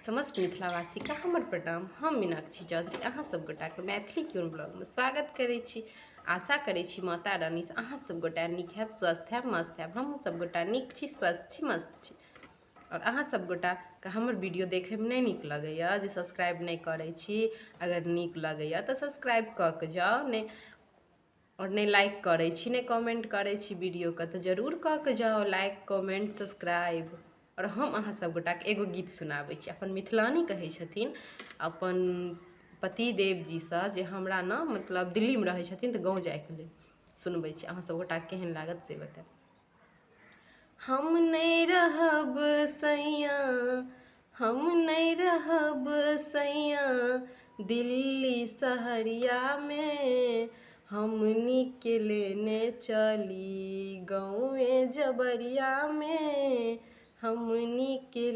समस्त मिथिलावासीके हमर प्रणाम। हम मीनाक्षी चौधरी अहाँ सब गोटाके मैथिली क्यून ब्लॉगमे स्वागत करै छी। आशा करै छी माता रानीसँ अहाँ सब गोटा नीक हैब, स्वस्थ हैब, मस्त हैब। हमहूँ सब गोटा नीक छी, स्वस्थ छी, मस्त छी। और अहाँ सब गोटाके हमर वीडियो देखैमे नहि नीक लगैए जे सब्सक्राइब नहि करै छी। अगर नीक लगैए तऽ सब्सक्राइब कऽ के जाउ, नहि और नहि लाइक करै छी, नहि कमेंट करै छी वीडियोके तऽ जरूर कऽ के जाउ लाइक कमेंट सब्सक्राइब। और हम अहाँ सब गोटाके एगो गीत सुनाबै छी। अपन मिथिलानी कहै छथिन अपन पतिदेव जीसँ जे हमरा ने मतलब दिल्लीमे रहै छथिन तऽ गाँव जाइके लेल सुनबै छी। अहाँ सब गोटाके केहन लागत से बतायब। हम नहि रहब सैया, हम नहि रहब सैया दिल्ली सहरिया में, हमनी के लेने चली गाँवे जबरिया में, हमनी के